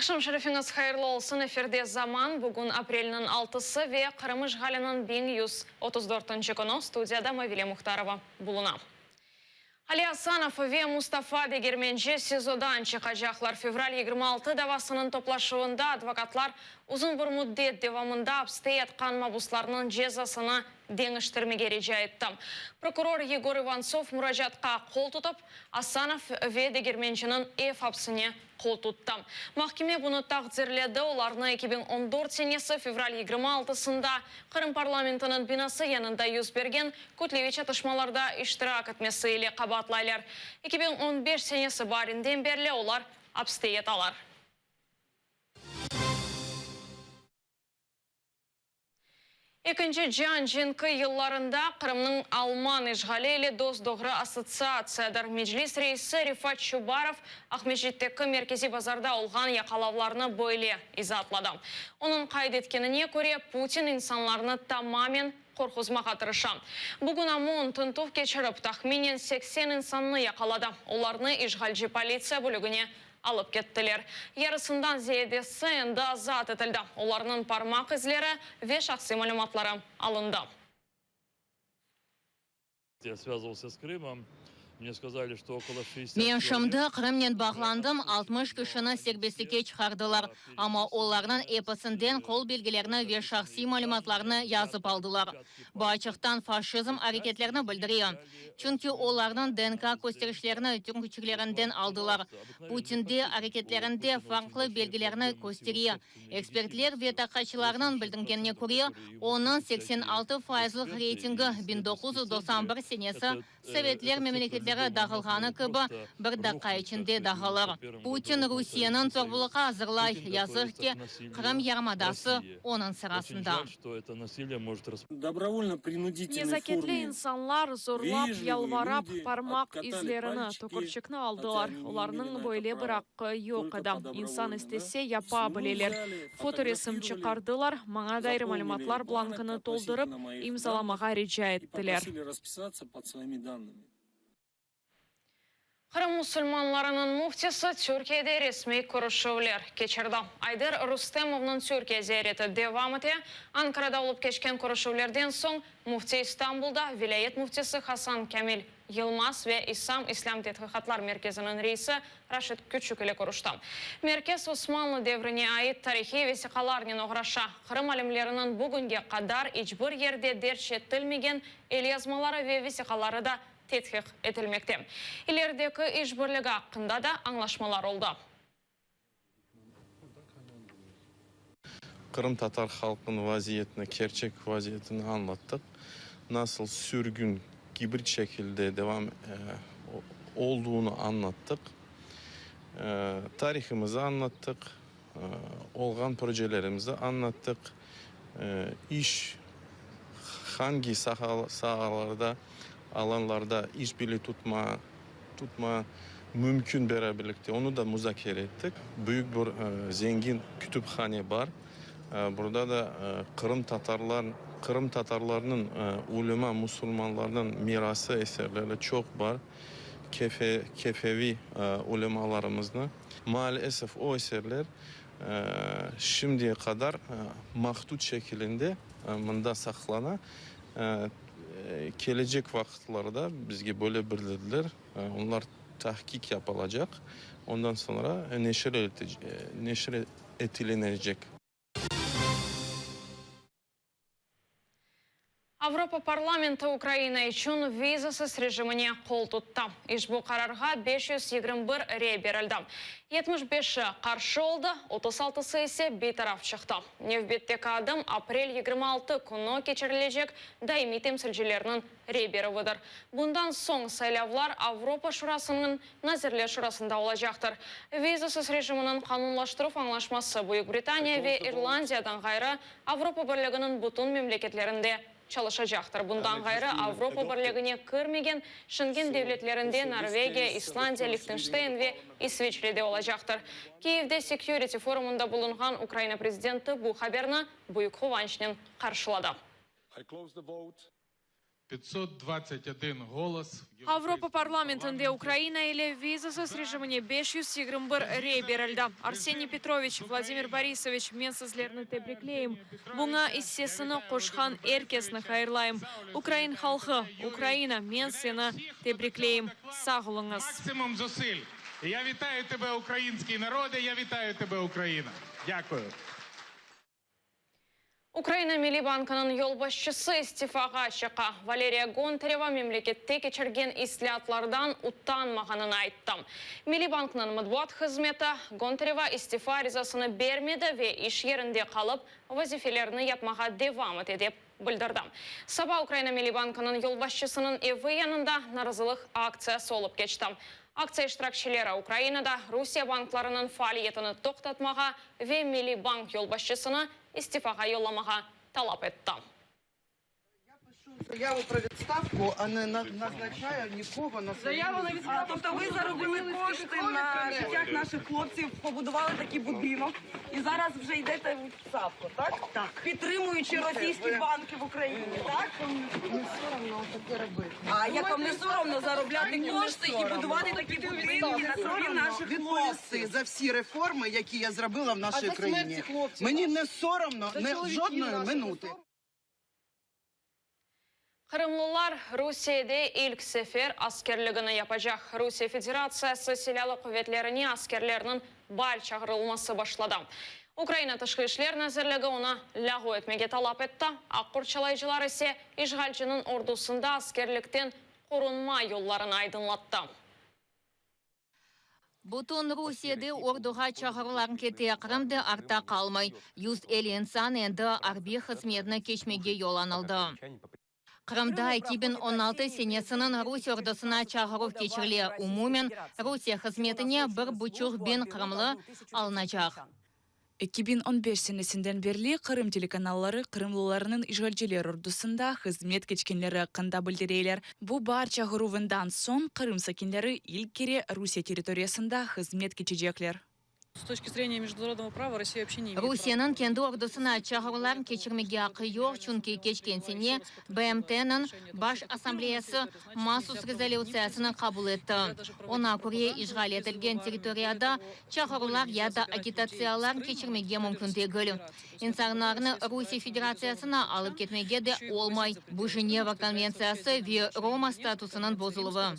Aqşam şerifiñiz hayırlı olsun, efirde Zaman, bugün aprelniñ altısı ve Qırım işğaliniñ 1134-nci künü, studiyada Mavile Muhtarova buluna. Ali Asanov ve Mustafa Degermenci SİZOdan çıqacaqlar. Fevral 26 davasınıñ toplaşuvında advokatlar uzun bir müddet devamında apste yatqan mabuslarnıñ cezasını deñiştirmege rica etti. Prokuror Yegor İvantsov muracaatqa qol tutıp, Asanov ve Degermenciniñ ev apsine qol tuttı. Mahkeme bunı taqdirledi, olarnı 2014 senesi fevral 26-sında Qırım parlamentiniñ binası yanında yüz bergen kütleviy çatışmalarda iştirak etmesi ile qabaatlaylar. 2015 senesi baarinden berli olar apste yatalar. Ekinci cian cenki yıllarında Qırımnıñ alman işğali ile dos-doğru assotsiatsiyadır. Meclis reisi Refat Çubarov Aqmescitteki Merkeziy bazarda olğan yaqalavlarnı böyle izaatladı. Onıñ qayd etkenine köre, Putin insanlarnı tamamen qorquzmağa tırışa. Bugün OMON tintüv keçirip, tahminen 80 insannı yaqaladı. Olarnı işğalci politsiya bölügine alıp kettiler. Yarısından ziyadesi endi azat etildi, olarnıñ parmaq izleri ve şahsiy malümatları alındı. Ya svâzıvalsâ s Krımom, mne skazali, çto okolo şestdesât Men çelovek şimdi Qırımnen uje bağlandım, 60 otpustili, no kişini oni serbestlikke vse çıqardılar, amma olarnıñ episinden qol bilgilerini ve şahsiy malümatlarını yazıp aldılar. Bu açıqtan faşizm areketlerini bildire, çünki olarnıñ DNK kösterişlerini tükürçiklerinden aldılar. Putin de areketlerinde farqlı belgilerni köstere. Ekspertler ve taqiqatçılarnıñ bildirgenine köre, onıñ 86 fayızlıq reytingi 1991 senesi Sovetler memleketleri dağılğanı kibi bir daqqa içinde dağılır. Putin Rusiyeniñ zorbalıqqa azırlay, yazıq ki, Qırım yarımadası onıñ sırasında. Nezaketli insanlar zorlap, yalvarap, parmaq izlerini, tükürçikni aldılar. Olarnıñ böyle bir aqqı yoq edi. İnsan istese, yapa bileler. Fotoresim çıqardılar, maña dair malümatlar blankını toldurıp, imzalamağa rica ettiler. Qırım musulmanlarınıñ müftisi Türkiyede resmiy körüşüvler keçirdi. Ayder Rustemovnıñ Türkiye ziyareti devam ete. Ankarada olıp keçken körüşüvlerden soñ müfti İstanbulda vilâyet müftisi Hasan Kâmil Yılmaz ve İSAM İslâm tedqiqatlar merkeziniñ reisi Raşit Küçük ile körüşti. Merkez Osmanlı devrine ait tarihiy vesiqalarnen oğraşa. Qırım alimleriniñ bugünge qadar iç bir yerde derc etilmegen elyazmaları ve vesiqaları da tedqiq etilmekte. İlerideki işbirligi aqqında da añlaşmalar oldı. Qırımtatar halqınıñ vaziyetini, kerçek vaziyetini añlattıq. Nasıl sürgün gibrid şekilde devam olduğunu añlattıq. Tarihimizi añlattıq, olğan projelerimizi añlattıq. İş hangi sahalarda, alanlarda işbirliği tutma, tutma mümkün beraberlikte, onı da muzakere ettik. Büyük bir zengin kütüphane bar. Burada da qırımtatarlar, qırımtatarlarnıñ ulema, musulmanlarnıñ mirası eserleri çoq bar. Kefe, kefeviy ulemalarımıznı. Maalesef, o eserler şimdiye qadar mahdut şekilinde mında saqlana. Kelecek vaqıtlarda bizge böyle bildirdiler, onlar tahqiq yapılacaq, ondan soñra neşir etilenecek. Avropa parlamenti Ukraina içün vizasız rejimine qol tuttı. İşbu qararğa 521 rey berildi. 75-i qarşı oldı, 36-sı ise beytaraf çıqtı. Nevbetteki adım aprel 26 künü keçirilecek daimiy temsilcilerniñ rey berüvidir. Bundan soñ saylavlar Avropa Şurasınıñ Nazirler Şurasında olacaqtır. Vizasız rejiminiñ qanunlaştıruv añlaşması Büyük Britaniya ve İrlandiyadan ğayrı Avropa Birliginiñ bütün memleketlerinde çalışacaqtır. Bundan ğayrı, Avropa Birligine kirmegen Şengen devletlerinde, Norvegiya, İslandiya, Lihtenşteyn ve İsviçrede olacaqtır. Kiyevde Security forumında bulunğan Ukraina prezidenti bu haberni büyük quvançnen qarşıladı. Avropa parlamentinde Ukraina ile vizasız rejimine 521 rey berildi. Arseniy Petroviç, Vladimir Borisoviç, men sizlerni tebrikleyim. Buña issesini qoşqan er kesni hayırlayım. Ukrain halqı, Ukraina, men seni tebrikleyim. Sağ oluñız. Ukraina Milliy bankınıñ yolbaşçısı istifağa çıqa. Valeriya Gontareva memlekette keçirgen islâatlardan utanmağanını ayttı. Milliy banknıñ matbuat hızmeti, Gontareva istifa arizasını bermedi ve iş yerinde qalıp, vazifelerini yapmağa devam ete, dep bildirdi. Saba Ukraina Milliy bankınıñ yolbaşçısınıñ evi yanında narazılıq aktsiyası olıp keçti. Aktsiya iştirakçileri Ukrainada Rusiye banklarınıñ faaliyetini toqtatmağa ve Milliy bank yolbaşçısını istifağa yollamağa talap etti. Qırımlılar Rusiyede ilk sefer askerligini yapacaq. Rusiye Federatsiyası Silâlı quvetlerine askerlerniñ baar çağırılması başladı. Ukraina Tışqı işler nazirligi onı lâğu etmege talap etti, aq qorçalayıcılar ise işğalciniñ ordusında askerlikten qorunma yollarını aydınlattı. Bütün Rusiyede orduğa çağıruvlar kete, Qırım da artta qalmay. 150 insan endi arbiy hızmetni keçmege yollanıldı. Qırımda 2016 senesiniñ rus ordusına çağıruv keçirile, umumen Rusiye hızmetine bir buçuq biñ qırımlı alınacaq. 2015 senesinden berli Qırım telekanalları qırımlılarnıñ işğalciler ordusında hızmet keçkenleri aqqında bildireler. Bu baar çağıruvından soñ Qırım sakinleri ilk kere Rusiye territoriyasında hızmet keçecekler. Rusiyeniñ kendi ordusına çağıruvlar keçirmege aqqı yoq, çünki keçken sene BMT-niñ Baş Assambleyası mahsus rezolütsiyasını qabul etti, oña köre işğal etilgen territoriyada çağıruvlar ya da agitatsiyalar keçirmege mümkün degil. İnsanlarnı Rusiye Federatsiyasına alıp ketmege de olmay, bu Jeneva konventsiyası ve Roma statusınıñ bozuluvı.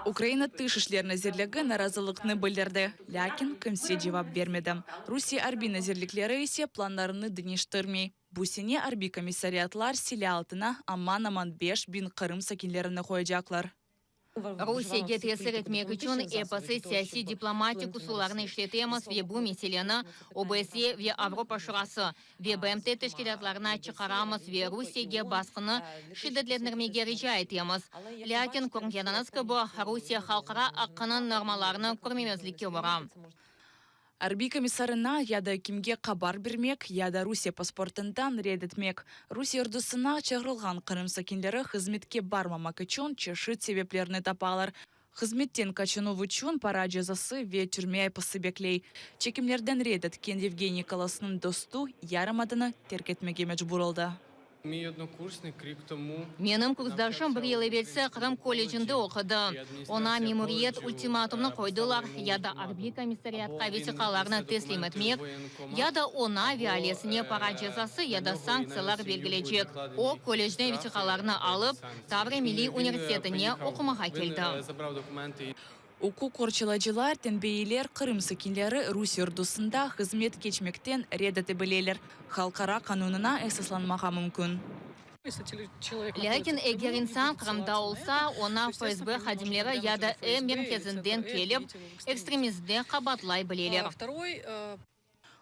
Ukraina Tış işler nazirligi narazılıqnı bildirdi, lâkin kimse cevap bermedi. Rusiye arbiy nazirlikleri ise planlarını deñiştirmey. Bu sene arbiy komissariatlar silâ altına aman-aman 5000 Qırım sakinlerini qoyacaqlar. Rusiyege tesir etmek içün episi siyasiy-diplomatik usullarnı işletemiz ve bu meseleni OBSE ve Avropa Şurası ve BMT teşkilâtlarına çıqaramız ve Rusiyege basqını şiddetlendirmege rica etemiz. Lâkin, körgeniñiz kibi, Rusiye halqara aqqınıñ normalarını körmemezlikke ura. Arbiy komissarına ya da kimge qabar bermek, ya da Rusiye pasportından red etmek. Rusiye ordusına çağırılğan Qırım sakinleri hızmetke barmamaq içün çeşit sebeplerni tapalar. Hızmetten qaçınuv içün para cezası ve türme apisi bekley. Çekimlerden red etken Yevgeniy Kolosnıñ dostu yarımadanı terk etmege mecbur oldı. Menim kursdaşım bir yıl evelsi Qırım kollecinde oqudı. Oña memuriyet ultimatumnı qoydılar, ya da arbiy komissariatqa vesiqalarnı teslim etmek, ya da oña ve ailesine para cezası ya da sanktsiyalar belgilecek. O, kollecden vesiqalarnı alıp, Tavriya milliy universitetine oqumağa keldi. Uquq qorçalayıcılar tenbiyeyler, Qırım sakinleri Rusiye ordusında hızmet keçmekten red ete bileler, halqara qanunına esaslanmağa mümkün. Lâkin eger insan Qırımda olsa, oña FSB hadimleri ya da E merkezinden kelip, ekstremizmde qabaatlay bileler.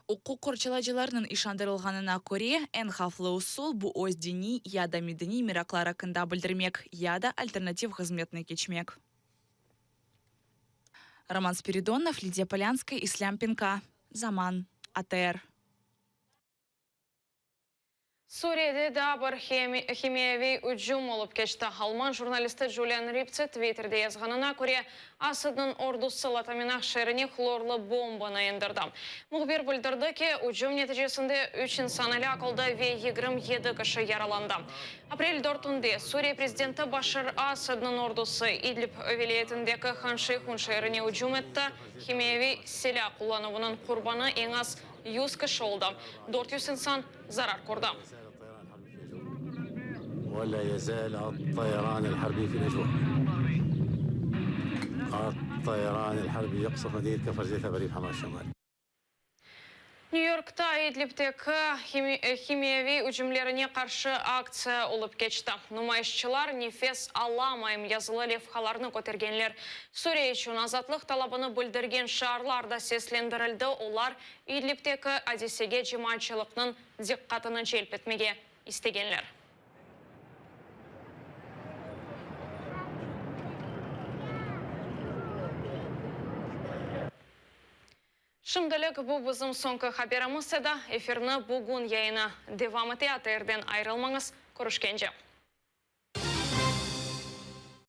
Uquq qorçalayıcılarnıñ işandırılğanına köre, eñ havflı usul, bu öz diniy ya da medeniy meraqlar aqqında bildirmek ya da alternativ hızmetni keçmek. Roman Spiridonov, Lidiya Polânskaya, İslâm Penka, Zaman, ATR. Suriyede daa bir himiyaviy ücüm olıp keçti. Alman jurnalisti Julian Riptse Twitterde yazğanına köre, Asadnıñ ordusı Lataminah şeerine hlorlı bombanı endirdi. Mühbir bildirdi ki, ücüm neticesinde üç insan elâk oldı ve 27 kişi yaralandı. Aprel dörtünde Suriye prezidenti Başar Asadnıñ ordusı İdlib vilâyetindeki Han Şeyhun şeerine ücüm etti. Himiyaviy silâ qullanuvınıñ qurbanı eñ az 100 kişi oldı, 400 insan zarar kördi. Nyü-Yorkta İdlibteki himiyaviy ücümlerine qarşı aktsiya olıp keçti. Numayışçılar Nefes alamayım yazılı levhalarnı kötergenler. Suriye içün azatlıq talabını bildirgen şiarlar da seslendirildi, olar İdlibteki adisege cemaatçılıqnıñ diqqatını celp etmege istegenler. Şimdilik bu bizim soñki haberimiz edi. Efirni Bugün yayını devam ete, ATRden ayırılmañız. Körüşkence.